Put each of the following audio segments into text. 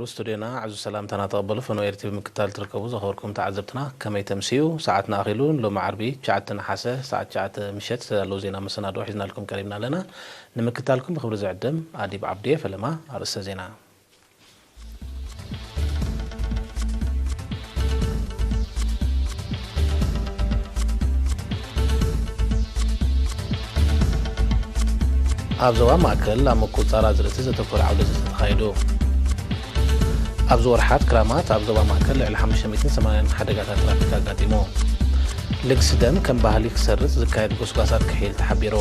ስቱድዮና ዓዙ ሰላምታና ተቐበሉ። ፈነወ ኤር ቲቪ ምክታል ትርከቡ ዘኸበርኩም ተዓዘብትና ከመይ ተምስዩ? ሰዓትና ኣኺሉ። ሎም ዓርቢ ትሽዓተ ነሓሰ ሰዓት ትሽዓተ ምሸት ዘዳለዉ ዜና መሰናድኦ ሒዝናልኩም ቀሪብና ኣለና። ንምክታልኩም ብኽብሪ ዝዕድም ኣዲብ ዓብድየ። ፈለማ ኣርእስተ ዜና። ኣብ ዞባ ማእከል ኣብ ምቁጽጻር ኣዝርእቲ ዘተኮረ ዓውደ ዘተ ተኻይዱ። ኣብዚ ወርሓት ክራማት ኣብ ዞባ ማእከል ልዕሊ ሓሙሽተ ሚእትን ሰማንያን ሓደጋታት ትራፊክ ኣጋጢሙ። ልግሲ ደም ከም ባህሊ ክሰርጽ ዝካየድ ጎስጓሳት ክሕይል ተሓቢሩ።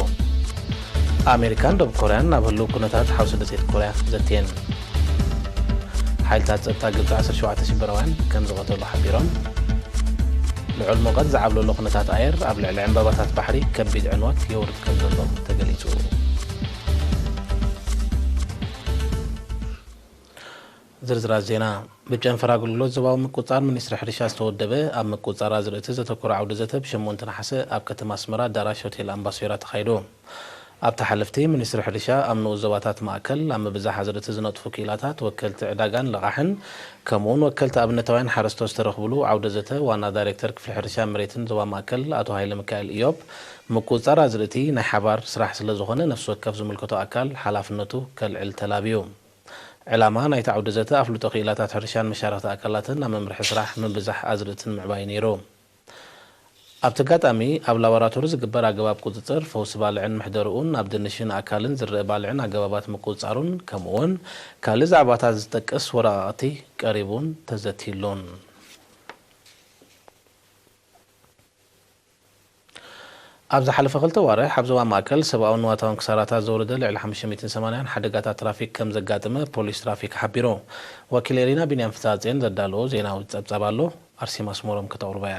ኣሜሪካን ደቡብ ኮርያን ናብ ህሉው ኩነታት ሓውሲ ደሴት ኮርያ ዘትየን። ሓይልታት ጸጥታ ግብጺ ዓሰርተ ሸውዓተ ሽበራውያን ከም ዝቐተሉ ሓቢሮም። ልዑል ሙቐት ዝዓብለሎ ኩነታት ኣየር ኣብ ልዕሊ ዕምባባታት ባሕሪ ከቢድ ዕንወት የውርድ ከም ዘሎ ተገሊጹ። ዝርዝራት ዜና። ብጨንፈር ኣገልግሎት ዞባዊ ምቁጽጻር ሚኒስትሪ ሕርሻ ዝተወደበ ኣብ ምቁጽጻር ኣዝርእቲ ዘተኮረ ዓውደ ዘተ ብሸሞንተ ነሓሰ ኣብ ከተማ ኣስመራ ኣዳራሽ ሆቴል ኣምባሶይራ ተኻይዱ። ኣብቲ ሓለፍቲ ሚኒስትሪ ሕርሻ ኣብ ንኡስ ዞባታት ማእከል ኣብ ምብዛሕ ኣዝርእቲ ዝነጥፉ ክኢላታት፣ ወከልቲ ዕዳጋን ልቓሕን፣ ከምኡውን ወከልቲ ኣብነታውያን ሓረስቶት ዝተረኽብሉ ዓውደ ዘተ ዋና ዳይሬክተር ክፍሊ ሕርሻን መሬትን ዞባ ማእከል ኣቶ ሃይለ ሚካኤል ኢዮብ፣ ምቁጽጻር ኣዝርእቲ ናይ ሓባር ስራሕ ስለ ዝኾነ ነፍሲ ወከፍ ዝምልከቶ ኣካል ሓላፍነቱ ከልዕል ተላብዩ። ዕላማ ናይቲ ዓውደ ዘተ ኣፍልጦ ክኢላታት ሕርሻን መሻርኽቲ ኣካላትን ኣብ መምርሒ ስራሕ ምብዛሕ ኣዝርእትን ምዕባይ ነይሩ። ኣብቲ ኣጋጣሚ ኣብ ላቦራቶሪ ዝግበር ኣገባብ ቁጽጽር፣ ፈውሲ ባልዕን ምሕደርኡን ኣብ ድንሽን ኣካልን ዝረአ ባልዕን ኣገባባት ምቁጽጻሩን ከምኡውን ካልእ ዛዕባታት ዝጠቅስ ወረቓቕቲ ቀሪቡን ተዘትይሉን። ኣብ ዝሓለፈ ክልተ ዋርሕ ኣብ ዞባ ማእከል ሰብኣውን ንዋታውን ክሳራታት ዘውረደ ልዕሊ ሓሙሽተ ሚእትን ሰማንያን ሓደጋታት ትራፊክ ከም ዘጋጠመ ፖሊስ ትራፊክ ሓቢሩ። ወኪል ኤሪና ቢንያም ፍትሃጽዮን ዘዳለዎ ዜናዊ ጸብጻብ ኣሎ፣ ኣርሴማ ኣስመሮም ከተቕርቦ እያ።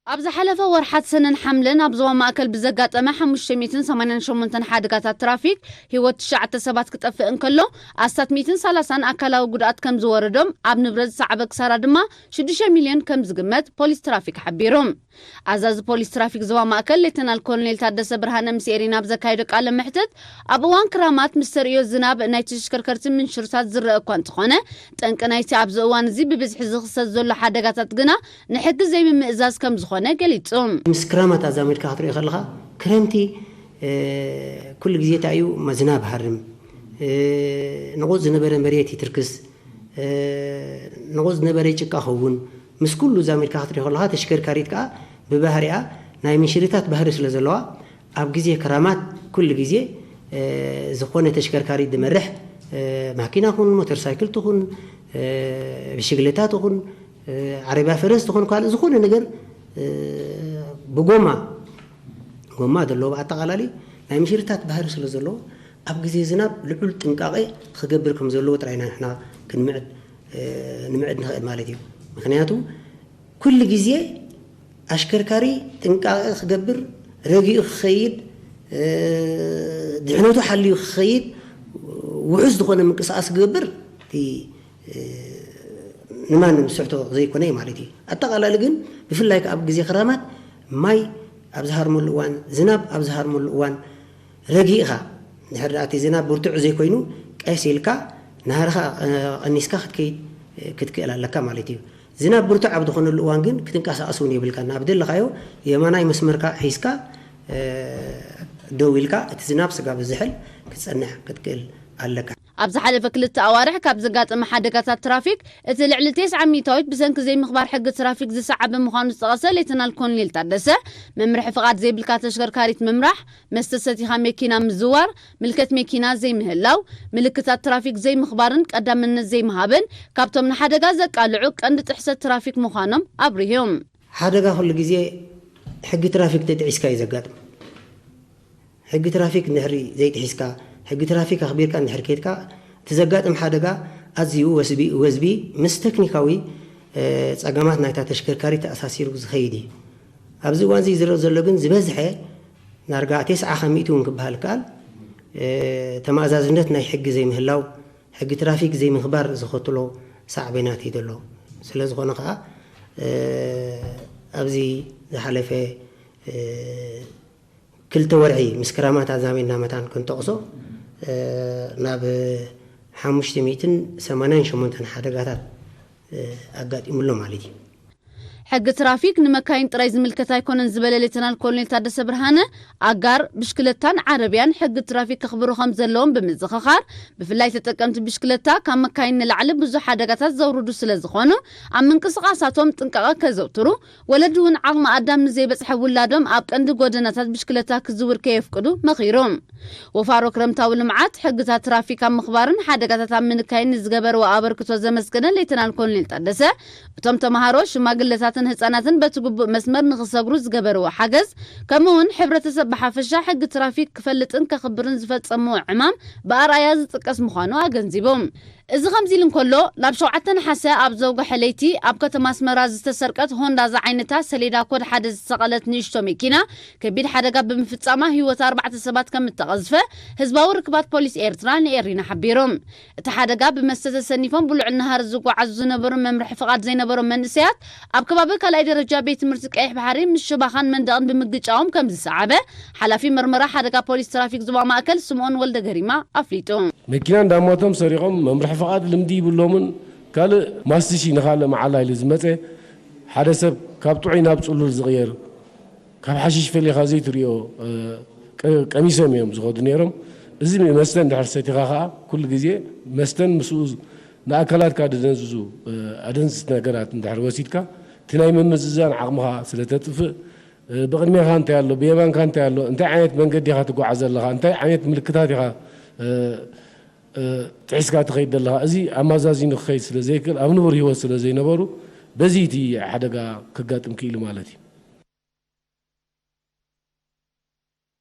ኣብ ዝሓለፈ ወርሓት ሰነን ሓምለን ኣብ ዞባ ማእከል ብዘጋጠመ ሓሙሽተ ሚእትን ሰማንያን ሸሞንተን ሓደጋታት ትራፊክ ህይወት ትሽዓተ ሰባት ክጠፍእ እንከሎ፣ ኣስታት ሚእትን ሰላሳን ኣካላዊ ጉድኣት ከም ዝወረዶም፣ ኣብ ንብረት ዝሰዓበ ክሳራ ድማ ሽዱሽተ ሚልዮን ከም ዝግመት ፖሊስ ትራፊክ ሓቢሩ። ኣዛዚ ፖሊስ ትራፊክ ዞባ ማእከል ሌተናል ኮሎኔል ታደሰ ብርሃነ ምስ ኤሪና ኣብ ዘካየዶ ቃለ መሕትት፣ ኣብ እዋን ክራማት ምስ ተርእዮ ዝናብ ናይ ተሽከርከርቲ ምንሽርታት ዝረአ እኳ እንተኾነ፣ ጠንቂ ናይቲ ኣብዚ እዋን እዚ ብብዝሒ ዝኽሰት ዘሎ ሓደጋታት ግና ንሕጊ ዘይምምእዛዝ ከም ዝኾነ ገሊጹ። ምስ ክራማት ኣዛሚድካ ክትሪኦ ከለኻ፣ ክረምቲ፣ እ፣ ኩሉ ግዜ እንታይ እዩ፣ ዝናብ ሃርም፣ እ፣ ንቑጽ ዝነበረ መሬት ይትርክስ፣ እ፣ ንቑጽ ዝነበረ ጭቃ ኸውን። ምስ ኩሉ ዛሚድካ ክትሪኦ ከለኻ፣ ተሽከርካሪት ከኣ ብባህሪኣ ናይ ምንሽርታት ባህሪ ስለ ዘለዋ፣ ኣብ ግዜ ክራማት ኩሉ ግዜ፣ እ፣ ዝኾነ ተሽከርካሪት ዝመርሕ፣ እ፣ ማኪና ኹን፣ ሞተር ሳይክል ትኹን፣ እ፣ ብሽግለታ ትኹን፣ እ፣ ዓረብያ ፈረስ ትኹን፣ ካልእ ዝኾነ ነገር፣ እ፣ ብጎማ፣ ጎማ ዘለዎ ብኣጠቓላሊ ናይ ምሽርታት ባህሪ ስለ ዘለዎ፣ ኣብ ግዜ ዝናብ ልዑል ጥንቃቐ ክገብር ከም ዘለዎ ጥራይ ኢና ንሕና ክንምዕድ፣ እ፣ ንምዕድ ንኽእል ማለት እዩ። ምኽንያቱ ኩሉ ግዜ ኣሽከርካሪ ጥንቃቐ ክገብር፣ ረጊኡ ክኸይድ፣ እ፣ ድሕነቱ ሓልዩ ክኸይድ፣ ውሑስ ዝኾነ ምንቅስቓስ ክገብር እቲ፣ እ፣ ንማንም ዝስሕቶ ዘይኮነ እዩ ማለት እዩ። ኣጠቓላሊ ግን ብፍላይ ከኣ ኣብ ግዜ ክራማት ማይ ኣብ ዝሃርመሉ እዋን፣ ዝናብ ኣብ ዝሃርመሉ እዋን ረጊእኻ፣ እንድሕር ደኣ እቲ ዝናብ ብርቱዕ ዘይኮይኑ ቀስ ኢልካ ናህርኻ፣ እ፣ ቀኒስካ ክትከይድ፣ እ፣ ክትክእል ኣለካ ማለት እዩ። ዝናብ ብርቱዕ ኣብ ዝኾነሉ እዋን ግን ክትንቀሳቐስ እውን የብልካን። ኣብ ደለኻዮ የማናይ መስመርካ ሒዝካ፣ እ፣ ደው ኢልካ እቲ ዝናብ ስጋብ ዝዝሕል ክትጸንሕ ክትክእል ኣለካ። ኣብ ዝሓለፈ ክልተ ኣዋርሕ ካብ ዘጋጠመ ሓደጋታት ትራፊክ እቲ ልዕሊ ተስዓ ሚእታዊት ብሰንኪ ዘይምኽባር ሕጊ ትራፊክ ዝሰዓበ ምዃኑ ዝጠቐሰ ሌተናል ኮሎኔል ታደሰ፣ መምርሒ ፍቓድ ዘይብልካ ተሽከርካሪት ምምራሕ፣ መስተ ሰቲኻ መኪና ምዝዋር፣ ምልከት መኪና ዘይምህላው፣ ምልክታት ትራፊክ ዘይምኽባርን ቀዳምነት ዘይምሃብን ካብቶም ንሓደጋ ዘቃልዑ ቀንዲ ጥሕሰት ትራፊክ ምዃኖም ኣብሪሆም። ሓደጋ ኩሉ ግዜ ሕጊ ትራፊክ ተጥዒስካ እዩ ዘጋጥም። ሕጊ ትራፊክ እንድሕሪ ዘይጥሒስካ፣ ሕጊ ትራፊክ ኣኽቢርካ እንድሕሪ ከይድካ፣ እቲ ዘጋጥም ሓደጋ ኣዝዩ ወስቢ፣ ወዝቢ ምስ ተክኒካዊ፣ እ፣ ጸገማት ናይታ ተሽከርካሪት ተኣሳሲሩ ዝኸይድ እዩ። ኣብዚ እዋን እዚ ዝረአ ዘሎ ግን ዝበዝሐ ዳርጋ ተስዓ ካብ ሚእቲ እውን ክበሃል ይከኣል፣ እ፣ ተማእዛዝነት ናይ ሕጊ ዘይምህላው፣ ሕጊ ትራፊክ ዘይምኽባር ዘኸትሎ ሳዕቤናት እዩ ዘሎ። ስለ ዝኾነ ከኣ፣ እ፣ ኣብዚ ዝሓለፈ፣ እ፣ ክልተ ወርሒ ምስ ክራማት ኣዛሚድና መታን ክንጠቕሶ፣ እ፣ ናብ ሓሙሽተ ሚእትን ሰማንያን ሸሞንተን ሓደጋታት ኣጋጢሙሎ ማለት እዩ። ሕጊ ትራፊክ ንመካይን ጥራይ ዝምልከት ኣይኮነን ዝበለ ሌተናል ኮሎኔል ታደሰ ብርሃነ፣ ኣጋር ብሽክለታን ዓረብያን ሕጊ ትራፊክ ከኽብሩ ከም ዘለዎም ብምዝኽኻር፣ ብፍላይ ተጠቀምቲ ብሽክለታ ካብ መካይን ንላዕሊ ብዙሕ ሓደጋታት ዘውርዱ ስለ ዝኾኑ፣ ኣብ ምንቅስቓሳቶም ጥንቃቐ ከዘውትሩ፣ ወለዲ እውን ዓቕሚ ኣዳም ንዘይበጽሐ ውላዶም ኣብ ቀንዲ ጎደናታት ብሽክለታ ክዝውር ከየፍቅዱ መኺሩ። ወፋሮ ክረምታዊ ልምዓት፣ ሕግታት ትራፊክ ኣብ ምኽባርን ሓደጋታት ኣብ ምንካይን ንዝገበርዎ ኣበርክቶ ዘመስገነ ሌተናል ኮሎኔል ታደሰ፣ እቶም ተምሃሮ፣ ሽማግለታትን ህጻናትን በቲ ግቡእ መስመር ንኽሰግሩ ዝገበርዎ ሓገዝ፣ ከምኡ እውን ሕብረተሰብ ብሓፈሻ ሕጊ ትራፊክ ክፈልጥን ከኽብርን ዝፈጸምዎ ዕማም ብኣርኣያ ዝጥቀስ ምዃኑ ኣገንዚቦም። እዚ ከምዚ ኢሉ እንከሎ፣ ናብ ሸውዓተ ነሓሰ ኣብ ዘውግሐ ለይቲ ኣብ ከተማ ኣስመራ ዝተሰርቀት ሆንዳ ዝዓይነታ ሰሌዳ ኮድ ሓደ ዝሰቐለት ንእሽቶ መኪና ከቢድ ሓደጋ ብምፍጻማ ህይወት ኣርባዕተ ሰባት ከም እተቐዝፈ ህዝባዊ ርክባት ፖሊስ ኤርትራ ንኤሪና ሓቢሩ። እቲ ሓደጋ ብመስተ ተሰኒፎም ብልዑል ናህሪ ዝጓዓዙ ዝነበሩ መምርሒ ፍቓድ ዘይነበሮም መንእሰያት ኣብ ከባቢ ካልኣይ ደረጃ ቤት ትምህርቲ ቀይሕ ባሕሪ ምስ ሽባኻን መንደቕን ብምግጫዎም ከም ዝሰዓበ ሓላፊ መርመራ ሓደጋ ፖሊስ ትራፊክ ዞባ ማእከል ስምኦን ወልደ ገሪማ ኣፍሊጡ። መኪና እንዳማቶም ሰሪቖም መምርሒ ፍቓድ ልምዲ ይብሎምን ካልእ ማስትሺ ንኻልእ መዓላ ኢሉ ዝመጸ ሓደ ሰብ ካብ ጥዑይ ናብ ጽሉል ዝቕየር ካብ ሓሽሽ ፈሊኻ ዘይትሪኦ፣ እ፣ ቀ-፣ ቀሚሶም እዮም ዝኸዱ ነይሮም። እዚ መስተ እንድሕር ሰቲኻ ኸዓ ኩሉ ግዜ መስተን ምስኡ ዝ-፣ ንኣካላትካ ደደንዝዙ፣ እ፣ ኣደንዝዝቲ ነገራት እንድሕር ወሲድካ እቲ ናይ ምምዝዛን ዓቕምኻ ስለ ተጥፍእ፣ እ፣ ብቕድሜኻ እንታይ ኣሎ፣ ብየማንካ እንታይ ኣሎ፣ እንታይ ዓይነት መንገዲ ኢኻ ትጓዓዝ ዘለኻ፣ እንታይ ዓይነት ምልክታት ኢኻ፣ እ፣ እ፣ ጥሒስካ ትኸይድ ዘለኻ፣ እዚ ኣማዛዚኑ ክኸይድ ስለ ዘይክእል፣ ኣብ ንቡር ህይወት ስለ ዘይነበሩ፣ በዚ እቲ ሓደጋ ከጋጥም ክኢሉ ማለት እዩ።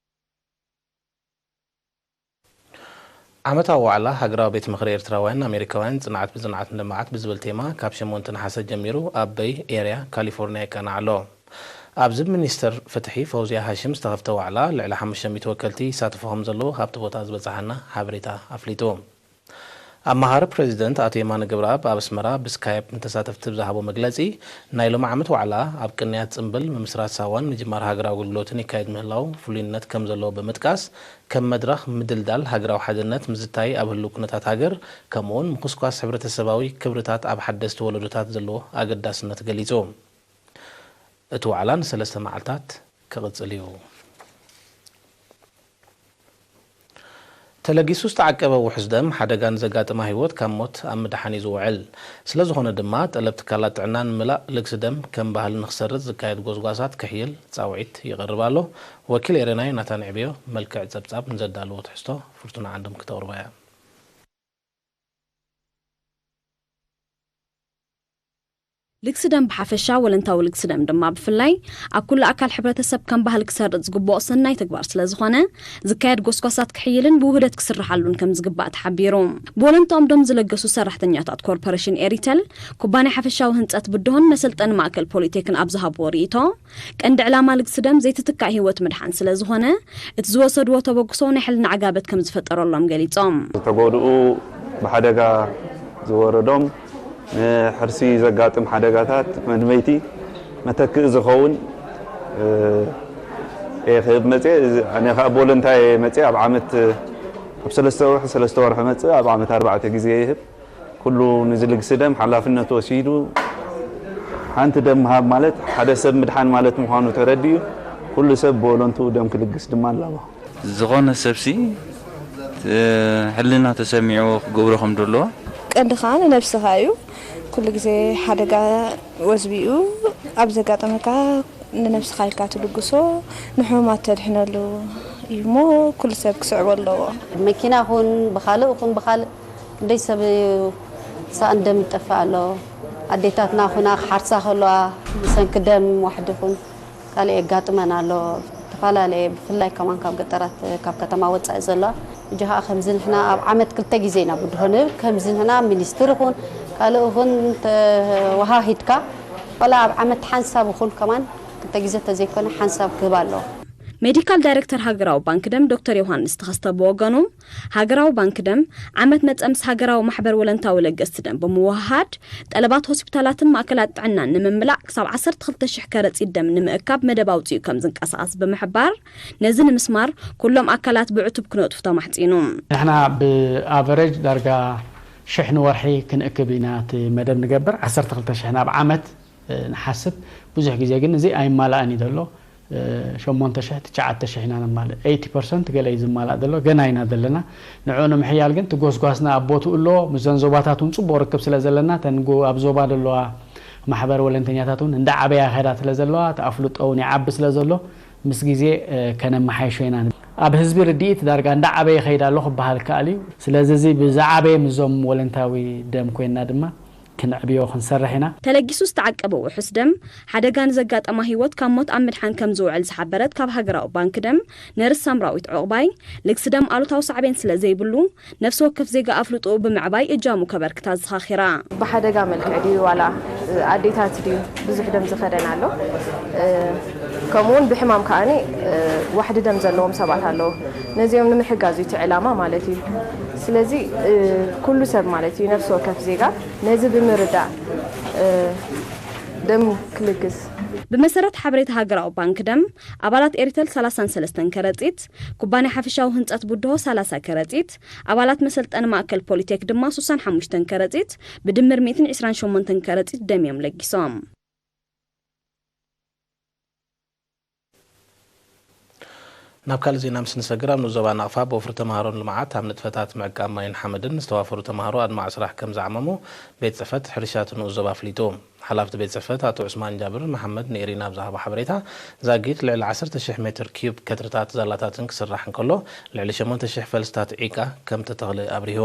ዓመታዊ ዋዕላ ሃገራዊ ቤት ምኽሪ ኤርትራውያን ኣሜሪካውያን ጽንዓት ብጽንዓት ንልምዓት ብዝብል ቴማ ካብ ሸሞንተ ነሓሰ ጀሚሩ ኣብ በይ ኤርያ ካሊፎርኒያ ይቃናዕ ኣሎ። ኣብዚ ብሚኒስተር ፍትሒ ፈውዝያ ሃሽም ዝተኸፍተ ዋዕላ ልዕሊ ሓሙሽተ ሚእቲ ወከልቲ ይሳተፉ ከም ዘለዉ ካብቲ ቦታ ዝበጽሓና ሓበሬታ ኣፍሊጡ። ኣማኻሪ ፕሬዚደንት ኣቶ የማነ ገብረኣብ ኣብ ኣስመራ ብስካይፕ ንተሳተፍቲ ብዝሃቦ መግለጺ፣ ናይ ሎሚ ዓመት ዋዕላ ኣብ ቅንያት ጽምብል፣ ምምስራት ሳዋን ምጅማር ሃገራዊ ኣገልግሎትን ይካየድ ምህላው ፍሉይነት ከም ዘለዎ ብምጥቃስ፣ ከም መድረኽ ምድልዳል ሃገራዊ ሓድነት ምዝታይ ኣብ ህሉው ኩነታት ሃገር፣ ከምኡውን ምኹስኳስ ሕብረተሰባዊ ክብርታት ኣብ ሓደስቲ ወለዶታት ዘለዎ ኣገዳስነት ገሊጹ። እቲ ዋዕላ ንሰለስተ መዓልታት ክቕጽል እዩ። ተለጊሱ ዝተዓቀበ ውሑስ ደም ሓደጋ ንዘጋጥማ ህይወት ካብ ሞት ኣብ ምድሓን እዩ ዝውዕል። ስለ ዝኾነ ድማ፣ ጠለብ ትካላት ጥዕና ንምላእ ልግሲ ደም ከም ባህሊ ንኽሰርጽ ዝካየድ ጎስጓሳት ክሕይል ጻውዒት ይቐርብ ኣሎ። ወኪል ኤረና ዮናታን ዕብዮ መልክዕ ጸብጻብ ንዘዳለዎ ትሕዝቶ ፍርቱና ዓንዶም ክተቕርቦ እያ። ልግሲ ደም ብሓፈሻ፣ ወለንታዊ ልግሲ ደም ድማ ብፍላይ፣ ኣብ ኩሉ ኣካል ሕብረተሰብ ከም ባህሊ ክሰርጽ ዝግብኦ ሰናይ ተግባር ስለ ዝኾነ፣ ዝካየድ ጎስጓሳት ክሕይልን ብውህደት ክስርሓሉን ከም ዝግባእ ተሓቢሩ። ብወለንታኦም ደም ዝለገሱ ሰራሕተኛታት ኮርፖሬሽን ኤሪተል፣ ኩባንያ ሓፈሻዊ ህንጸት ብድሆን መሰልጠኒ ማእከል ፖሊቴክን ኣብ ዝሃብዎ ርእይቶ፣ ቀንዲ ዕላማ ልግሲ ደም ዘይትትካእ ህይወት ምድሓን ስለ ዝኾነ፣ እቲ ዝወሰድዎ ተበግሶ ናይ ሕልና ዕጋበት ከም ዝፈጠረሎም ገሊጾም። ዝተጎድኡ ብሓደጋ ዝወረዶም፣ ንሕርሲ ዘጋጥም ሓደጋታት መድመይቲ መተክኢ ዝኸውን፣ እ፣ እየ ክህብ መጽየ። እዚ ኣነ ኸኣ ብቮለንታይ እየ መጽየ። ኣብ ዓመት፣ ኣብ ሰለስተ ወርሒ፣ ሰለስተ ወርሒ መጽእ፣ ኣብ ዓመት ኣርባዕተ ግዜ ይህብ። ኩሉ ንዚ ልግሲ ደም ሓላፍነት ወሲዱ ሓንቲ ደም ምሃብ ማለት ሓደ ሰብ ምድሓን ማለት ምዃኑ ተረዲኡ ኩሉ ሰብ ብወለንትኡ ደም ክልግስ ድማ ኣላቦ። ዝኾነ ሰብሲ፣ እ፣ ሕልና ተሰሚዑ ክገብሮ ከም ዘለዎ። ቀንዲ ኸዓ ንነብስኻ እዩ። ኩሉ ግዜ ሓደጋ ወዝቢኡ ኣብ ዘጋጠመካ ንነብስኻ ኢልካ ትልግሶ፣ ንሕሙማት ተድሕነሉ እዩ እሞ ኩሉ ሰብ ክስዕቦ ኣለዎ። መኪና ኹን ብኻልእ ኹን ብኻልእ ክንደይ ሰብ ሳእን ደም ይጠፍእ ኣሎ። ኣዴታትና ኹና ክሓርሳ ከለዋ ብሰንኪ ደም ዋሕዲ ኹን ካልእ የጋጥመን ኣሎ። ዝተፈላለየ ብፍላይ ከማን ካብ ገጠራት ካብ ከተማ ወጻኢ ዘለዋ እጂ ኸዓ ከምዚ ንሕና ኣብ ዓመት ክልተ ግዜ ኢና ብድሆ ንህብ። ከምዚ ንሕና ሚኒስትሪ ኹን ካልእ ኹን ተወሃሂድካ ዋላ ኣብ ዓመት ሓንሳብ ኹን ከማን ክልተ ግዜ ተዘይኮነ ሓንሳብ ክህብ ኣለዎ። ሜዲካል ዳይሬክተር ሃገራዊ ባንክ ደም ዶክተር ዮሃንስ ተኸስተ ብወገኑ፣ ሃገራዊ ባንክ ደም ዓመት መጸ ምስ ሃገራዊ ማሕበር ወለንታዊ ለገስቲ ደም ብምውህሃድ፣ ጠለባት ሆስፒታላትን ማእከላት ጥዕናን ንምምላእ ክሳብ ዓሰርተ ክልተ ሽሕ ከረጺት ደም ንምእካብ መደብ ኣውጺኡ ከም ዝንቀሳቐስ ብምሕባር፣ ነዚ ንምስማር ኩሎም ኣካላት ብዕቱብ ክነጥፉ ተማሕጺኑ። ንሕና ብኣቨሬጅ ዳርጋ ሽሕ ንወርሒ ክንእክብ ኢና እቲ መደብ ንገብር፣ ዓሰርተ ክልተ ሽሕ ናብ ዓመት ንሓስብ። ብዙሕ ግዜ ግን እዚ ኣይማላእን እዩ ዘሎ። ሸሞንተ ሽሕ ትሽዓተ ሽሕ ኢና ነማልእ። ኤይቲ ፐርሰንት ገለ እዩ ዝማላእ ዘሎ፣ ገና ኢና ዘለና። ንዕኡ ንምሕያል ግን እቲ ጎስጓስና ኣብ ቦትኡ ኣሎ። ምስዘን ዞባታት እውን ጽቡቕ ርክብ ስለ ዘለና፣ እተን ጎ-፣ ኣብ ዞባ ዘለዋ ማሕበር ወለንተኛታት እውን እንዳ ዓበያ ይኸዳ ስለ ዘለዋ፣ እቲ ኣፍልጦ እውን ይዓቢ ስለ ዘሎ፣ ምስ ግዜ፣ እ፣ ከነመሓይሾ ኢና። ኣብ ህዝቢ ርድኢት ዳርጋ እንዳ ዓበየ ይኸይድ ኣሎ ክበሃል ይከኣል እዩ። ስለዚ እዚ ብዝዓበየ ምስዞም ወለንታዊ ደም ኮይንና ድማ ክንዕብዮ ክንሰርሕ ኢና። ተለጊሱ ዝተዓቀበ ውሑስ ደም፣ ሓደጋ ንዘጋጠማ ህይወት ካብ ሞት ኣብ ምድሓን ከም ዝውዕል ዝሓበረት ካብ ሃገራዊ ባንክ ደም ነርስ ሳምራዊት ዑቕባይ፣ ልግሲ ደም ኣሉታዊ ሳዕቤን ስለ ዘይብሉ፣ ነፍሲ ወከፍ ዜጋ ኣፍልጦኡ ብምዕባይ እጃሙ ከበርክት ኣዘኻኺራ። ብሓደጋ መልክዕ ድዩ ዋላ ኣዴታት ድዩ ብዙሕ ደም ዝኸደን ኣሎ። ከምኡውን ብሕማም ከኣኒ ዋሕዲ ደም ዘለዎም ሰባት ኣለዉ። ነዚኦም ንምሕጋዝ እዩ እቲ ዕላማ ማለት እዩ። ስለዚ ኩሉ ሰብ ማለት እዩ፣ ነፍሲ ወከፍ ዜጋ ነዚ ብምርዳእ ደም ክልግስ። ብመሰረት ሓበሬታ ሃገራዊ ባንክ ደም፣ ኣባላት ኤሪተል ሰላሳን ሰለስተን ከረጺት፣ ኩባንያ ሓፈሻዊ ህንጸት ቡድሆ ሰላሳ ከረጺት፣ ኣባላት መሰልጠኒ ማእከል ፖሊቴክ ድማ ስሳን ሓሙሽተን ከረጺት፣ ብድምር ሚእትን ዕስራን ሸሞንተን ከረጺት ደም እዮም ለጊሶም። ናብ ካልእ ዜና ምስ ንሰግር፣ ኣብ ንኡስ ዞባ ናቕፋ ብወፍሪ ተምሃሮን ልምዓት ኣብ ንጥፈታት ምዕቃብ ማይን ሓመድን ዝተዋፈሩ ተምሃሮ ኣድማዒ ስራሕ ከም ዝዓመሙ ቤት ጽሕፈት ሕርሻ እቲ ንኡስ ዞባ ኣፍሊጡ። ሓላፊ እቲ ቤት ጽሕፈት ኣቶ ዑስማን ጃብር መሓመድ ንኤሪና ኣብ ዝሃቦ ሓበሬታ፣ ዛጊት ልዕሊ ዓሰርተ ሽሕ ሜትር ኪዩብ ከትርታት ዛላታትን ክስራሕ እንከሎ፣ ልዕሊ ሸሞንተ ሽሕ ፈልስታት ዒቃ ከም ተተኽለ ኣብሪሁ።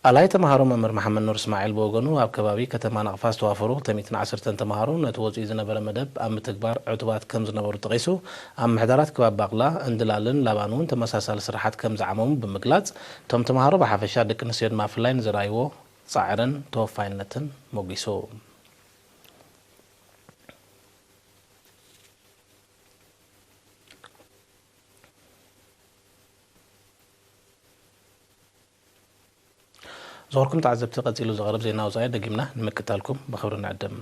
ኣላይ ተምሃሮ መምህር መሓመድ ኑር እስማዒል ብወገኑ፣ ኣብ ከባቢ ከተማ ናቕፋ ዝተዋፈሩ ክልተ ሚእትን ዓሰርተን ተምሃሮ ነቲ ወጺኡ ዝነበረ መደብ ኣብ ምትግባር ዕቱባት ከም ዝነበሩ ጠቒሱ፣ ኣብ ምሕዳራት ከባቢ ባቕላ፣ እንድላልን ላባን እውን ተመሳሳሊ ስራሓት ከም ዝዓመሙ ብምግላጽ፣ እቶም ተምሃሮ ብሓፈሻ ደቂ ኣንስትዮ ድማ ብፍላይ ንዘርኣይዎ ጻዕርን ተወፋይነትን ሞጊሱ። ዝኸበርኩም ተዓዘብቲ፣ ቀጺሉ ዝቐርብ ዜና ወጻኢ ደጊምና ንምክታልኩም ብኽብሪ ንዕድም።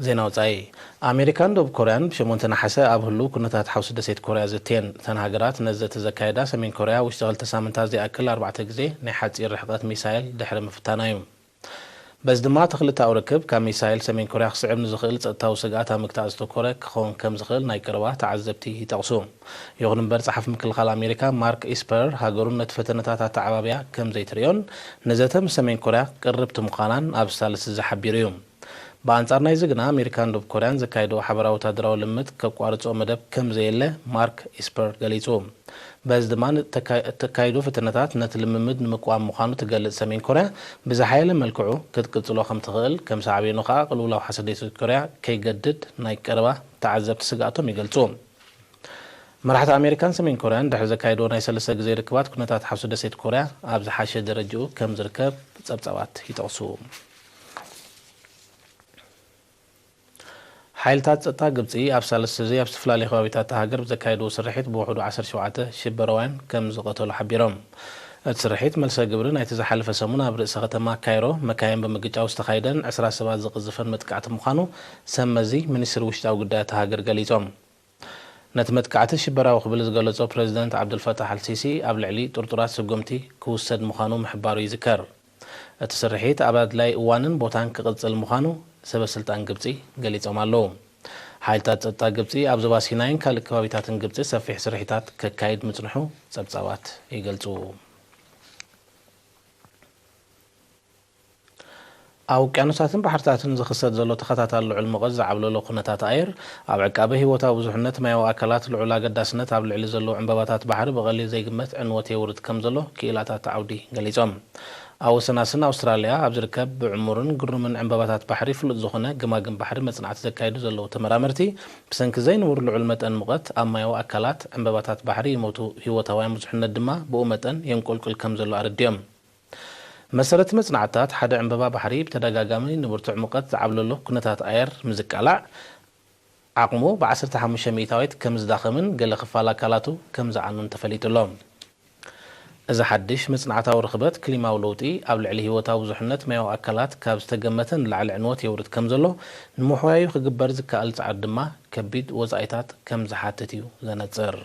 ዜና ወጻኢ። ኣሜሪካን ደቡብ ኮርያን ብሸሞንተ ነሓሰ ኣብ ህሉው ኩነታት ሓውሲ ደሴት ኮርያ ዘትየን። እተን ሃገራት ነዚ ዘተ ዘካየዳ፣ ሰሜን ኮርያ ውሽጢ ክልተ ሳምንታት ዘይኣክል ኣርባዕተ ግዜ ናይ ሓጺር ርሕቀት ሚሳይል ድሕሪ ምፍታና እዩ። በዚ ድማ፣ እቲ ክልተኣዊ ርክብ ካብ ሚሳይል ሰሜን ኮርያ ክስዕብ ንዝኽእል ጸጥታዊ ስግኣት ኣብ ምግታእ ዘተኮረ ክኸውን ከም ዝኽእል ናይ ቀረባ ተዓዘብቲ ይጠቕሱ። ይኹን እምበር፣ ጸሓፊ ምክልኻል ኣሜሪካ ማርክ ኢስፐር፣ ሃገሩን ነቲ ፈተነታት ኣተዓባብያ ከም ዘይትርእዮን፣ ንዘተ ምስ ሰሜን ኮርያ ቅርብቲ ምዃናን ኣብ ሳልስቲ ዝሓቢሩ እዩ። ብኣንጻር ናይዚ ግና፣ ኣሜሪካን ደቡብ ኮርያን ዘካየድኦ ሓበራዊ ወታደራዊ ልምምድ ከቋርጾ መደብ ከም ዘየለ ማርክ ኢስፐር ገሊጹ። በዚ ድማ፣ ንተካ-፣ እተካይዶ ፈተነታት ነቲ ልምምድ ንምቅዋም ምዃኑ ትገልጽ ሰሜን ኮርያ፣ ብዝሓየለ መልክዑ ክትቅጽሎ ከም ትኽእል፣ ከም ሳዕቤኑ ከኣ ቅልውላው ሓሰር ደሴት ኮርያ ከይገድድ ናይ ቀረባ ተዓዘብቲ ስግኣቶም ይገልጹ። መራሕቲ ኣሜሪካን ሰሜን ኮርያን ድሕሪ ዘካየድዎ ናይ ሰለስተ ግዜ ርክባት፣ ኩነታት ሓውሲ ደሴት ኮርያ ኣብ ዝሓሸ ደረጃኡ ከም ዝርከብ ጸብጻባት ይጠቕሱ። ሓይልታት ጸጥታ ግብጺ ኣብ ሳልስቲ እዚ ኣብ ዝተፈላለዩ ከባቢታት እታ ሃገር ብዘካየድዎ ስርሒት ብውሕዱ ዓሰርተ ሸውዓተ ሽበራውያን ከም ዝቐተሉ ሓቢሮም። እቲ ስርሒት መልሰ ግብሪ ናይቲ ዝሓለፈ ሰሙን ኣብ ርእሰ ከተማ ካይሮ መካይን ብምግጫው ዝተኻየደን ዕስራ ሰባት ዝቕዝፈን መጥቃዕቲ ምዃኑ ሰብ መዚ ሚኒስትሪ ውሽጣዊ ጉዳይ እታ ሃገር ገሊጾም። ነቲ መጥቃዕቲ ሽበራዊ ክብል ዝገለጾ ፕረዚደንት ዓብዱልፈታሕ ኣልሲሲ፣ ኣብ ልዕሊ ጥርጡራት ስጉምቲ ክውሰድ ምዃኑ ምሕባሩ ይዝከር። እቲ ስርሒት ኣብ ኣድላይ እዋንን ቦታን ክቕጽል ምዃኑ ሰበ ስልጣን ግብጺ ገሊጾም ኣለዉ። ሓይልታት ጸጥታ ግብጺ ኣብ ዞባ ሲናይን ካልእ ከባቢታትን ግብጺ ሰፊሕ ስርሒታት ከካይድ ምጽንሑ ጸብጻባት ይገልጹ። ኣብ ውቅያኖሳትን ባሕርታትን ዝኽሰት ዘሎ ተኸታታሊ ልዑል ሙቐት ዝዓብለሎ ኩነታት ኣየር፣ ኣብ ዕቃበ ህይወታዊ ብዙሕነት ማያዊ ኣካላት ልዑል ኣገዳስነት ኣብ ልዕሊ ዘለዉ ዕምበባታት ባሕሪ ብቐሊል ዘይግመት ዕንወት የውርድ ከም ዘሎ ክኢላታት ዓውዲ ገሊጾም። ኣብ ወሰናስን ኣውስትራልያ ኣብ ዝርከብ ብዕሙርን ግሩምን ዕምበባታት ባሕሪ ፍሉጥ ዝኾነ ገማግም ባሕሪ መጽናዕቲ ዘካይዱ ዘለዉ ተመራመርቲ፣ ብሰንኪ ዘይንቡር ልዑል መጠን ሙቐት ኣብ ማያዊ ኣካላት ዕምበባታት ባሕሪ ይሞቱ፣ ህይወታውያን ብዙሕነት ድማ ብኡ መጠን የንቆልቁል ከም ዘሎ ኣረዲኦም። መሰረቲ መጽናዕትታት፣ ሓደ ዕምበባ ባሕሪ ብተደጋጋሚ ንብርቱዕ ሙቐት ዝዓብለሎ ኩነታት ኣየር ምስ ዝቃላዕ፣ ዓቕሙ ብ15 ሚእታዊት ከም ዝዳኸምን ገለ ክፋል ኣካላቱ ከም ዝዓኑን ተፈሊጡ ኣሎ። እዚ ሓድሽ መጽናዕታዊ ርኽበት፣ ክሊማዊ ለውጢ ኣብ ልዕሊ ህይወታዊ ብዙሕነት ማያዊ ኣካላት ካብ ዝተገመተ ንላዕሊ ዕንወት የውርድ ከም ዘሎ ንምሕያዩ ክግበር ዝከኣል ጻዕሪ ድማ ከቢድ ወጻኢታት ከም ዝሓትት እዩ ዘነጽር።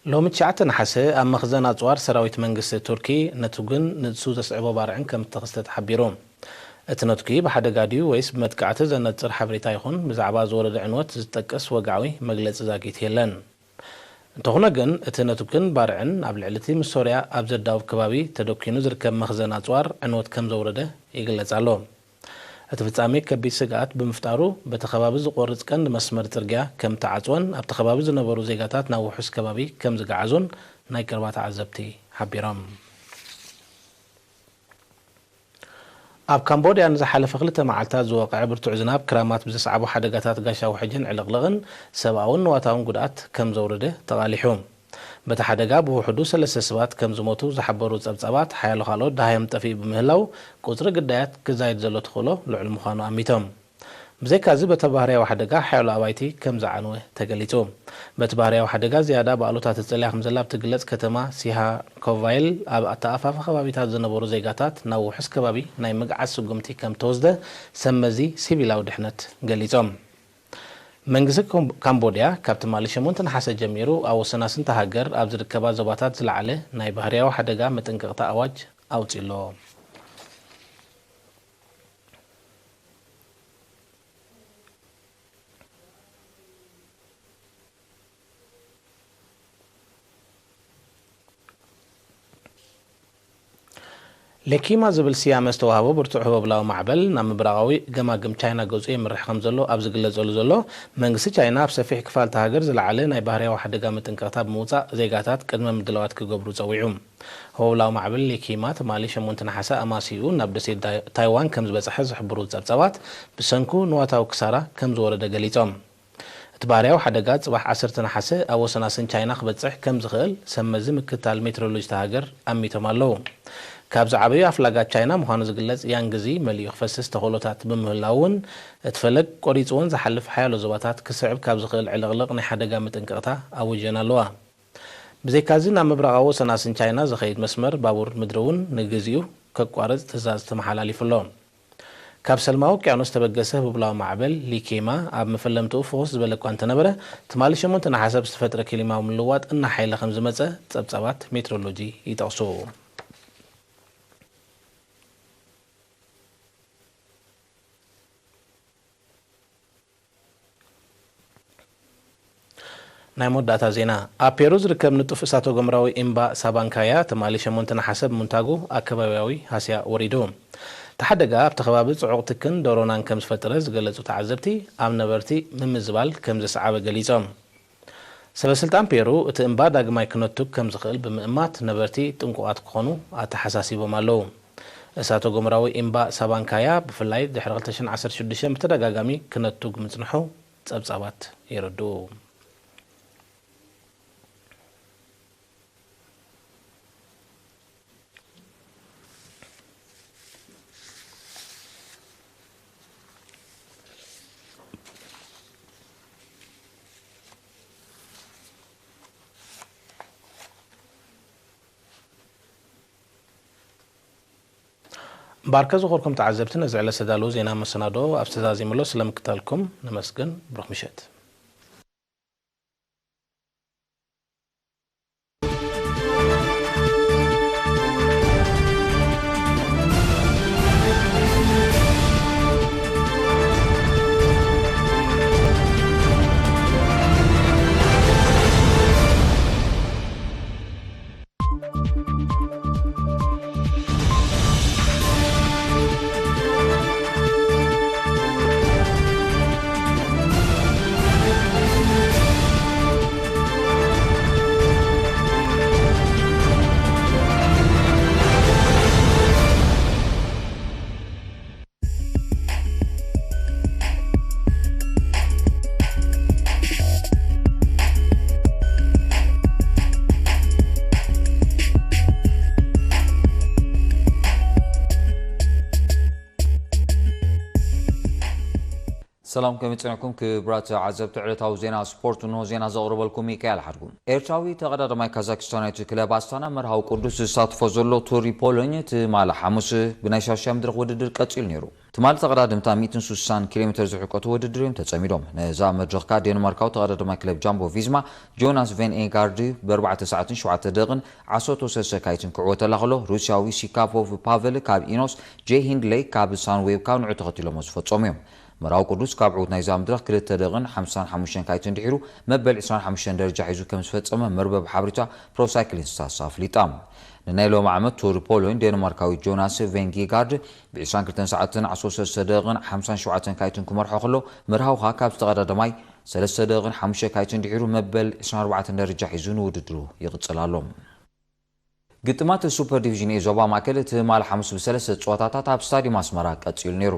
ሎሚ ትሽዓተ ነሓሰ ኣብ መኽዘን ኣጽዋር ሰራዊት መንግስቲ ቱርኪ ነቱግን ንሱ ዘስዕቦ ባርዕን ከም እተኸስተ ተሓቢሩ። እቲ ነቱጊ ብሓደጋ ድዩ ወይስ ብመጥቃዕቲ ዘነጽር ሓበሬታ ይኹን ብዛዕባ ዝወረደ ዕንወት ዝጠቅስ ወግዓዊ መግለጺ ዛጊት የለን። እንተኾነ ግን፣ እቲ ነቱግን ባርዕን ኣብ ልዕሊ እቲ ምስ ሶርያ ኣብ ዘዳውብ ከባቢ ተደኲኑ ዝርከብ መኽዘን ኣጽዋር ዕንወት ከም ዘውረደ ይግለጽ ኣሎ። እቲ ፍጻሜ ከቢድ ስግኣት ብምፍጣሩ፣ በቲ ከባቢ ዝቖርጽ ቀንዲ መስመር ጽርግያ ከም ተዓጽወን ኣብቲ ከባቢ ዝነበሩ ዜጋታት ናብ ውሑስ ከባቢ ከም ዝገዓዙን ናይ ቀረባ ተዓዘብቲ ሓቢሮም። ኣብ ካምቦድያ ንዝሓለፈ ክልተ መዓልታት ዝወቕዐ ብርቱዕ ዝናብ ክራማት ብዘስዓቦ ሓደጋታት ጋሻ ውሕጅን ዕልቕልቕን ሰብኣውን ንዋታውን ጉድኣት ከም ዘውረደ ተቓሊሑ። በቲ ሓደጋ ብውሕዱ ሰለስተ ሰባት ከም ዝሞቱ ዝሓበሩ ጸብጻባት፣ ሓያሎ ካልኦት ደሃዮም ጠፊኡ ብምህላው፣ ቁጽሪ ግዳያት ክዛይድ ዘሎ ተኽእሎ ልዑል ምዃኑ ኣሚቶም። ብዘይካዚ፣ በቲ ባህርያዊ ሓደጋ ሓያሎ ኣባይቲ ከም ዝዓነወ ተገሊጹ። በቲ ባህርያዊ ሓደጋ ዝያዳ ብኣሉታ ትጽልያ ከም ዘላ ኣብ ትግለጽ ከተማ ሲሃ ኮቫይል፣ ኣብ ኣተኣፋፊ ከባቢታት ዝነበሩ ዜጋታት ናብ ውሑስ ከባቢ ናይ ምግዓዝ ስጉምቲ ከም ተወስደ ሰብ መዚ ሲቪላዊ ድሕነት ገሊጾም። መንግስቲ ኮም-፣ ካምቦድያ ካብ ትማሊ ሸሞንተ ነሓሰ ጀሚሩ ኣብ ወሰናስንቲ ሃገር ኣብ ዝርከባ ዞባታት ዝለዓለ ናይ ባህርያዊ ሓደጋ መጠንቀቕታ ኣዋጅ ኣውጺኡ ኣሎ። ሌኪማ ዝብል ስያመ ዝተዋህቦ ብርቱዕ ህቦብላዊ ማዕበል ናብ ምብራቓዊ ገማግም ቻይና ገጹ የምርሕ ከም ዘሎ ኣብ ዝግለጸሉ ዘሎ፣ መንግስቲ ቻይና ኣብ ሰፊሕ ክፋል እታ ሃገር ዝለዓለ ናይ ባህርያዊ ሓደጋ መጠንቀቕታ ብምውጻእ፣ ዜጋታት ቅድመ ምድላዋት ክገብሩ ጸዊዑ። ህቦብላዊ ማዕበል ሌኪማ ትማሊ ሸሞንተ ነሓሰ ኣማስይኡ ናብ ደሴት ዳይ-፣ ታይዋን ከም ዝበጽሐ ዝሕብሩ ጸብጻባት፣ ብሰንኩ ንዋታዊ ክሳራ ከም ዝወረደ ገሊጾም። እቲ ባህርያዊ ሓደጋ ጽባሕ ዓሰርተ ነሓሰ ኣብ ወሰናስን ቻይና ክበጽሕ ከም ዝኽእል ሰብ መዚ ምክትታል ሜትሮሎጂ እታ ሃገር ኣሚቶም ኣለዉ። ካብ ዝዓበዩ ኣፍላጋት ቻይና ምዃኑ ዝግለጽ ያንግዚ መሊኡ ክፈስስ ተኽእሎታት ብምህላው እውን፣ እቲ ፈለግ ቆሪጽወን ዝሓልፍ ሓያሎ ዞባታት ክስዕብ ካብ ዝኽእል ዕልቕልቕ ናይ ሓደጋ መጠንቀቕታ ኣዊጀን ኣለዋ። ብዘይካዚ፣ ናብ ምብራቓዊ ወሰናስን ቻይና ዝኸይድ መስመር ባቡር ምድሪ እውን ንግዚኡ ከቋርጽ ትእዛዝ ተመሓላሊፉ ኣሎ። ካብ ሰልማዊ ውቅያኖስ ዝተበገሰ ህቡብላዊ ማዕበል ሊኬማ ኣብ መፈለምትኡ ፍኹስ ዝበለ እኳ እንተነበረ፣ ትማሊ ሸሞንተ ነሓሰ ብዝተፈጥረ ክሊማዊ ምልዋጥ እናሓየለ ከም ዝመጸ ጸብጻባት ሜትሮሎጂ ይጠቕሱ። ናይ መወዳእታ ዜና። ኣብ ፔሩ ዝርከብ ንጡፍ እሳተ ጎመራዊ እምባ ሳባንካያ ትማሊ ሸሞንተ ነሓሰ ብምንታጉ ኣከባቢያዊ ሃስያ ወሪዱ። እቲ ሓደጋ ኣብቲ ከባቢ ጽዑቕ ትክን ዶሮናን ከም ዝፈጠረ ዝገለጹ ተዓዘብቲ፣ ኣብ ነበርቲ ምምዝባል ከም ዘስዓበ ገሊጾም። ሰበ ስልጣን ፔሩ፣ እቲ እምባ ዳግማይ ክነቱግ ከም ዝኽእል ብምእማት፣ ነበርቲ ጥንቁቓት ክኾኑ ኣተሓሳሲቦም ኣለዉ። እሳተ ጎመራዊ እምባ ሳባንካያ፣ ብፍላይ ድሕሪ ክልተ ሽሕን ዓሰርተ ሽዱሽተን ብተደጋጋሚ ክነቱግ ምጽንሑ ጸብጻባት የረድኡ። እምበኣርከ፣ ዝኾርኩም ተዓዘብቲ፣ ነዚ ዕለት ዝተዳለወ ዜና መሰናዶ ኣብዚ ተዛዚሙ ኣሎ። ስለምክታልኩም ነመስግን። ብሩኽ ምሸት። ሰላም፣ ከመይ ጸኒሕኩም ክቡራት ተዓዘብቲ ዕለታዊ ዜና ስፖርት? እንሆ ዜና ዘቕርበልኩም ሚካኤል ሓድጉ። ኤርትራዊ ተቐዳዳማይ ካዛክስታናዊት ክለብ ኣስታና መርሃዊ ቅዱስ ዝሳትፎ ዘሎ ቱር ፖሎኝ ትማሊ ሓሙስ ብናይ ሻሻይ መድረኽ ውድድር ቀጺሉ ነይሩ። ትማሊ ተቐዳድምታ ሚእትን ስሳን ኪሎ ሜትር ዝሕቀቱ ውድድር እዮም ተጸሚዶም። ነዛ መድረኽካ ዴንማርካዊ ተቐዳዳማይ ክለብ ጃምቦ ቪዝማ ጆናስ ቬን ኤጋርድ ብኣርባዕተ ሰዓትን ሸውዓተ ደቕን ዓሰርተ ሰለስተ ካይትን ክዕወተላ ከሎ፣ ሩስያዊ ሲካፖቭ ፓቨል ካብ ኢኖስ፣ ጄ ሂንድሌይ ካብ ሳንዌብ ካብ ንዑ ተኸቲሎሞ ዝፈጸሙ እዮም። መርሃዊ ቅዱስ ካብ ዕዉት ናይዛ መድረኽ ክልተ ደቕን ሓምሳን ሓሙሽተን ካይትን ድሒሩ መበል ዕስራን ሓሙሽተን ደረጃ ሒዙ ከም ዝፈጸመ መርበብ ሓበሬታ ፕሮሳይክሊን ስታትስ ኣፍሊጣ። ንናይ ሎሚ ዓመት ቱር ፖሎን ዴንማርካዊ ጆናስ ቬንጊጋርድ ብ ዕስራን ክልተን ሰዓትን ዓሰርተ ሰለስተ ደቕን ሓምሳን ሸውዓተን ካይትን ክመርሖ ከሎ፣ መርሃውኻ ካብ ዝተቐዳደማይ ሰለስተ ደቕን ሓሙሽተ ካይትን ድሒሩ መበል ዕስራን ኣርባዕተን ደረጃ ሒዙ ንውድድሩ ይቕጽል ኣሎ። ግጥማት ሱፐር ዲቪዥን ኤ ዞባ ማእከል ትማሊ ሓሙስ ብሰለስተ ጸወታታት ኣብ ስታዲየም ኣስመራ ቀጺሉ ነይሩ።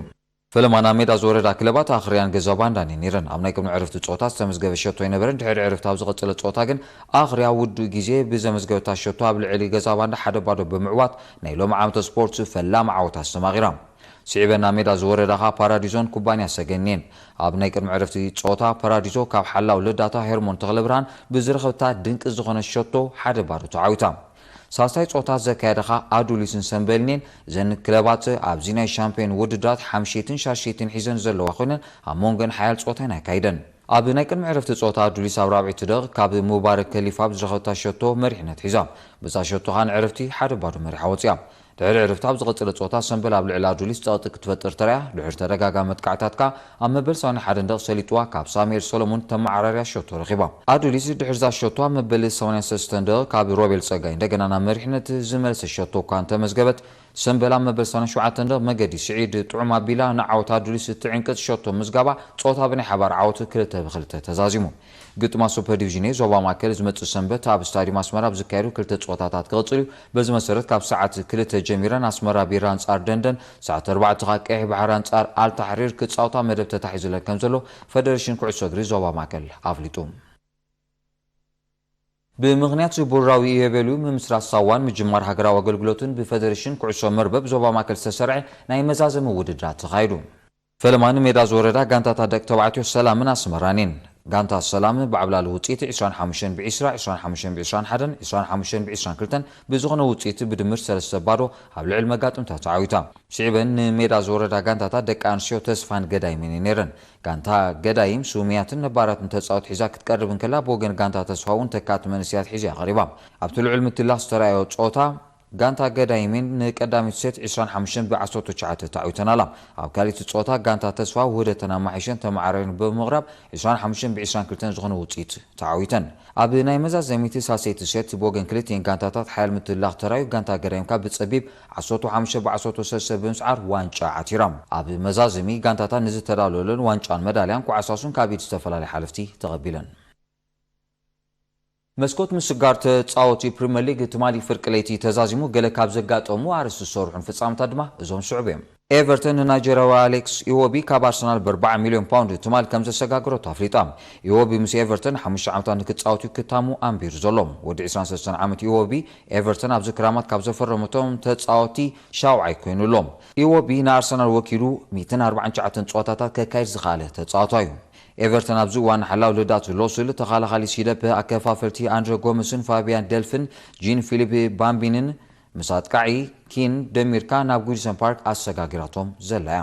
ፈለማ ናብ ሜዳ ዝወረዳ ክለባት ኣኽርያን ገዛ ባንዳን እየን ነይረን። ኣብ ናይ ቅድሚ ዕረፍቲ ጸወታ ዝተመዝገበ ሸቶ ኣይነበረን። ድሕሪ ዕረፍቲ ኣብ ዝቐጸለ ጸወታ ግን ኣኽርያ ውዱእ ግዜ ብዘመዝገበታ ሸቶ ኣብ ልዕሊ ገዛ ባንዳ ሓደ ባዶ ብምዕዋት ናይ ሎሚ ዓመተ ስፖርት ፈላሚ ዓወት ኣስተማቒራ። ስዒበን ናብ ሜዳ ዝወረዳ ኸኣ ፓራዲዞን ኩባንያ ሰገን እየን። ኣብ ናይ ቅድሚ ዕረፍቲ ጸወታ ፓራዲዞ ካብ ሓላው ልዳታ ሄርሞን ተኽለብርሃን ብዝረኸብታ ድንቂ ዝኾነ ሸቶ ሓደ ባዶ ተዓዊታ። ሳልሳይ ጸወታ ዘካየዳ ኸኣ ኣዱሊስን ሰምበልን እየን። እዘን ክለባት ኣብዚ ናይ ሻምፒዮን ውድድራት ሓምሸይትን ሻሸይትን ሒዘን ዘለዋ ኮይነን ኣብ መንጎን ሓያል ጸወታ እየን ኣካይደን። ኣብ ናይ ቅድሚ ዕረፍቲ ጸወታ ኣዱሊስ ኣብ ራብዐይቲ ደቕ ካብ ሙባረክ ከሊፋ ብዝረኸብታ ሸቶ መሪሕነት ሒዛ። በዛ ሸቶ ኸኣ ንዕረፍቲ ሓደ ባዶ መሪሓ ወጺኣ። ድሕሪ ዕረፍቲ ኣብ ዝቐጸለ ጸወታ ሰምበል ኣብ ልዕሊ ኣዱሊስ ጸቕጢ ክትፈጥር ተራእያ። ድሕሪ ተደጋጋሚ መጥቃዕታት ከኣ ኣብ መበል ሰማንያን ሓደን ደቕ ሰሊጥዋ ካብ ሳሙኤል ሰሎሞን ተመዓራርያ ሸቶ ረኺባ። ኣዱሊስ ድሕሪ እዛ ሸቶ ኣብ መበል ሰማንያን ሰለስተን ደቕ ካብ ሮቤል ጸጋይ እንደገና ናብ መሪሕነት ዝመለሰ ሸቶ እኳ እንተመዝገበት፣ ሰምበል ኣብ መበል ሰማንያን ሸውዓተን ደቕ መገዲ ስዒድ ጥዑም ኣቢላ ንዓወት ኣዱሊስ እትዕንቅጽ ሸቶ ምዝጋባ ጸወታ ብናይ ሓባር ዓወት ክልተ ብክልተ ተዛዚሙ። ግጥማት ሱፐር ዲቪዥን ኤ ዞባ ማእከል ዝመጽእ ሰንበት ኣብ ስታዲየም ኣስመራ ኣብ ዝካየዱ ክልተ ጸወታታት ክቕጽል እዩ። በዚ መሰረት ካብ ሰዓት ክልተ ጀሚረን ኣስመራ ቢራ ኣንጻር ደንደን፣ ሰዓት ኣርባዕተ ከኣ ቀይሕ ባሕሪ ኣንጻር ኣልታሕሪር ክጻወታ መደብ ተታሒዙለን ከም ዘሎ ፈደረሽን ኩዕሶ እግሪ ዞባ ማእከል ኣፍሊጡ። ብምኽንያት ቡራዊ ኢዮቤልዩ ምምስራት ሳዋን ምጅማር ሃገራዊ ኣገልግሎትን ብፈደረሽን ኩዕሶ መርበብ ዞባ ማእከል ዝተሰርዐ ናይ መዛዘሚ ውድድራት ተኻይዱ። ፈለማ ንሜዳ ዝወረዳ ጋንታታት ደቂ ተባዕትዮ ሰላምን ኣስመራን እየን። ጋንታ ሰላም ብዓብላሊ ውጽኢት ዕስራን ሓሙሽተን ብዕስራ፣ ዕስራን ሓሙሽተን ብዕስራን ሓደን፣ ዕስራን ሓሙሽተን ብዕስራን ክልተን ብዝኾነ ውጽኢት ብድምር ሰለስተ ባዶ ኣብ ልዕሊ መጋጥምታ ተዓዊታ። ስዒበን ንሜዳ ዝወረዳ ጋንታታት ደቂ ኣንስትዮ ተስፋን ገዳይምን እየን ነይረን። ጋንታ ገዳይም ስሙያትን ነባራትን ተጻወት ሒዛ ክትቀርብ እንከላ፣ ብወገን ጋንታ ተስፋ እውን ተካእቲ መንእሰያት ሒዛ እያ ቀሪባ። ኣብቲ ልዑል ምትላኽ ዝተራእዮ ጸወታ፣ ጋንታ ገዳይሜን ንቀዳሚት ሴት ዕስራን ሓሙሽተን ብዓሰርተ ትሽዓተ ተዓዊተን ኣላ። ኣብ ካልኣይቲ ጸወታ ጋንታ ተስፋ ውህደተን ኣማሓይሸን ተመዓራርየን ብምቕራብ ዕስራን ሓሙሽተን ብዕስራን ክልተን ዝኾነ ውጽኢት ተዓዊተን። ኣብ ናይ መዛዘሚት ሳልሰይቲ ሴት ብወገን ክልቲኤን ጋንታታት ሓያል ምትላኽ ተራዩ፣ ጋንታ ገዳይም ካብ ብጸቢብ ዓሰርተ ሓሙሽተ ብዓሰርተ ሰለስተ ብምስዓር ዋንጫ ዓቲራ። ኣብ መዛዘሚ ጋንታታት ንዝተዳለወለን ዋንጫን መዳልያን ኮዓሳሱን ካብ ኢድ ዝተፈላለዩ ሓለፍቲ ተቐቢለን። መስኮት ምስጋር ተጻወቲ ፕሪምየር ሊግ ትማሊ ፍርቂ ለይቲ ተዛዚሙ። ገለ ካብ ዘጋጠሙ ኣርእስቲ ዝሰርሑን ፍጻመታት ድማ እዞም ስዑብ እዮም። ኤቨርተን ንናይጀርያዊ ኣሌክስ ኢዎቢ ካብ ኣርሰናል ብኣርባዓ ሚልዮን ፓውንድ ትማሊ ከም ዘሰጋግረቶ ኣፍሊጣ። ኢዎቢ ምስ ኤቨርተን ሓሙሽተ ዓመታት ንክጻወት እዩ ክታሙ ኣንቢሩ ዘሎ። ወዲ ዕስራን ሰለስተን ዓመት ኢዎቢ ኤቨርተን ኣብዚ ክራማት ካብ ዘፈረመቶም ተጻወቲ ሻውዓይ ኮይኑ ኣሎ። ኢዎቢ ንኣርሰናል ወኪሉ ሚእትን ኣርባዓን ትሽዓተን ጸወታታት ከካይድ ዝኸኣለ ተጻዋታይ እዩ። ኤቨርተን ኣብዚ እዋን ሓላው ልዳት ሎስል፣ ተኸላኻሊ ሲደፕ፣ ኣከፋፈልቲ ኣንድረ ጎመስን ፋቢያን ደልፍን ጂን ፊሊፕ ባምቢንን ምስ ኣጥቃዒ ኪን ደሚርካ ናብ ጉዲሰን ፓርክ ኣሰጋጊራቶም ዘላ እያ።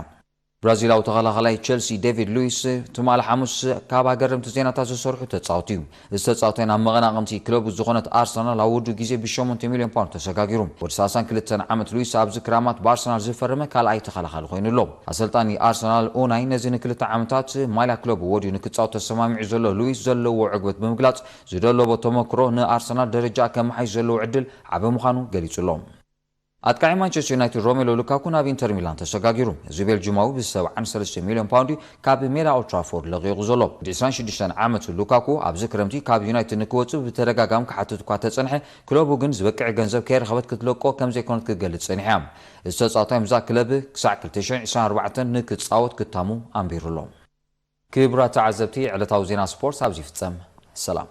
ብራዚላዊ ተኸላኻላይ ቸልሲ ዴቪድ ሉዊስ ትማሊ ሓሙስ ካብ ኣገረምቲ ዜናታት ዝሰርሑ ተጻወቲ እዩ። እዚ ተጻዋታይ ናብ መቐናቕንቲ ክለቡ ዝኾነት ኣርሰናል ኣብ ውዱእ ግዜ ብሸሞንተ ሚልዮን ፓውንድ ተሰጋጊሩ። ወዲ ሰላሳን ክልተን ዓመት ሉዊስ ኣብዚ ክራማት ብኣርሰናል ዝፈረመ ካልኣይ ተኸላኻሊ ኮይኑ ኣሎ። ኣሰልጣኒ ኣርሰናል ኡናይ ነዚ ንክልተ ዓመታት ማልያ ክለቡ ወድዩ ንክጻወት ተሰማሚዑ ዘሎ ሉዊስ ዘለዎ ዕግበት ብምግላጽ፣ ዝደለቦ ተመክሮ ንኣርሰናል ደረጃ ከመሓይሽ ዘለዎ ዕድል ዓቢ ምዃኑ ገሊጹ ኣሎ። ኣጥቃዒ ማንቸስተር ዩናይትድ ሮሜሎ ሉካኩ ናብ ኢንተር ሚላን ተሰጋጊሩ። እዚ ቤልጂማዊ ብ ሰብዓን ሰለስተ ሚልዮን ፓውንድ ካብ ሜዳ ኦልትራፎርድ ለቒቑ ዘሎ። ወዲ ዕስራን ሽዱሽተን ዓመት ሉካኩ ኣብዚ ክረምቲ ካብ ዩናይትድ ንክወጽእ ብተደጋጋሚ ክሓትት እኳ ተጸንሐ፣ ክለቡ ግን ዝበቅዕ ገንዘብ ከይረኸበት ክትለቆ ከም ዘይኮነት ክትገልጽ ጸኒሓ እያ። እዚ ተጻዋታይ ምስዛ ክለብ ክሳዕ ክልተ ሽሕን ዕስራን ኣርባዕተን ንክጻወት ክታሙ ኣንቢሩ ኣሎ። ክቡራት ተዓዘብቲ፣ ዕለታዊ ዜና ስፖርት ኣብዚ ይፍጸም። ሰላም።